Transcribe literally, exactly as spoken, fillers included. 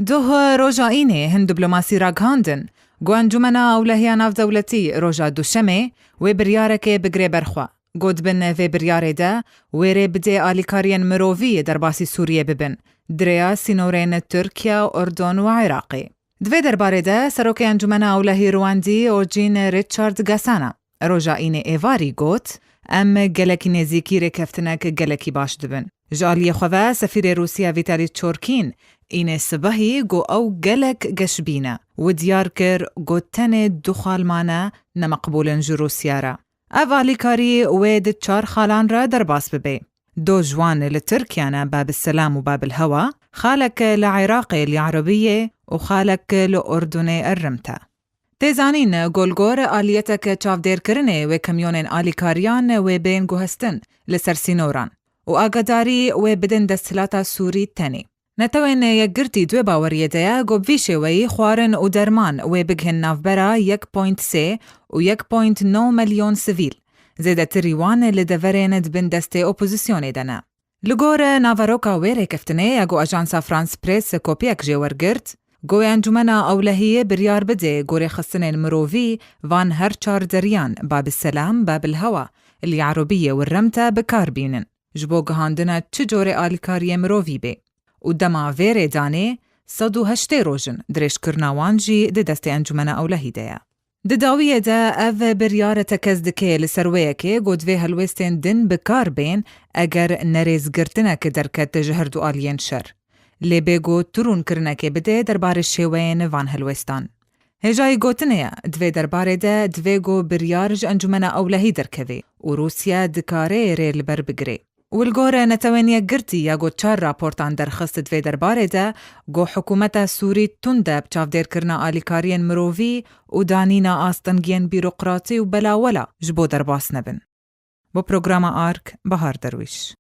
Duh roja Înê hin diplomasî ragihandin ku Encûmena Ewlehiya Navdewletî roja Duşemê wê biryarekê bigire ber xwe. Got, bin vê biryarê de wê rê bidê alîkariyên mirovî derbasî Sûriyê bibin, di rêya sînorên Tirkiye, Urdun û Iraqê. Di vê derbarê de Serokê Encûmena Ewlehî Rwandî Eugene Richard Gasana roja Înê êvarî got, em gelekî nêzîkî rêkeftinek gelekî baş dibin. Ji aliyê xwe ve Sefîrê Rûsya Vîtalî Çorkîn Înê sibehî got ew gelek geşbîn e û diyar kir got tenê du xal mane ne meqbûl in ji Rûsya re. Ev alîkarî wê di çar xalan re derbas bibe. Do ji wan li Tirkiye ne Bab el Selam û Bab el Hewa, xalek li Iraqê li Erobiyê û xalek li Urdunê Errimte. Tê zanîn, ku li gor aliyetek çavdêrkirinê wê kamyonên alîkariyan wê bên guhestin li ser sînoran û agadarî wê bidin desthilata Sûrî tenê. Netewên Yekgirtî di wê baweriyê de ye, ku bi vî şêweyî xwarin û derman wê bigihin navbera yek point sê û yek point neh milyon sivîl, zêdetirî wan li deverên di bin destê opozisyonê de ne. Li gor naveroka wê rêkeftinê ya ku Ajansa France Press kopiyek jê wergirt, ku Encûmena Ewlehiyê biryar bide ku rêxistinên mirovî van her çar deriyan, Bab el Selam, Bab el Hewa, El Erobiyê û Remte bi kar bînin, ji bo gihandina çi corê alîkariyê mirovî bê û dema vê rêdanê sed û heştê roj in, dirêjkirina wan jî di destê Encûmena Ewlehî de ye. Di dawiyê de ev biryar tekez dike li ser wê yekê ku divê helwêstên din bi kar bên eger nerêzgirtinek derket ji her du aliyên şer. Lê bê ku tirûnkirinekê bide derbarê şêweyên van helwêstan. Hêjayî gotinê ye, di vê derbarê de divê ku biryar ji Encûmena Ewlehî derkeve û Rûsya dikare rê li ber bigire. Û li gor Netewên Yekgirtî ya ku çar raportan derxist di vê derbarê de, ku hikûmeta Sûrî tund e bi çavdêrkirina alîkariyên mirovî û danîna astengiyên bîrokratî û belawela ji bo derbas nebin. Bo programa Ark, Bahar Derwîş.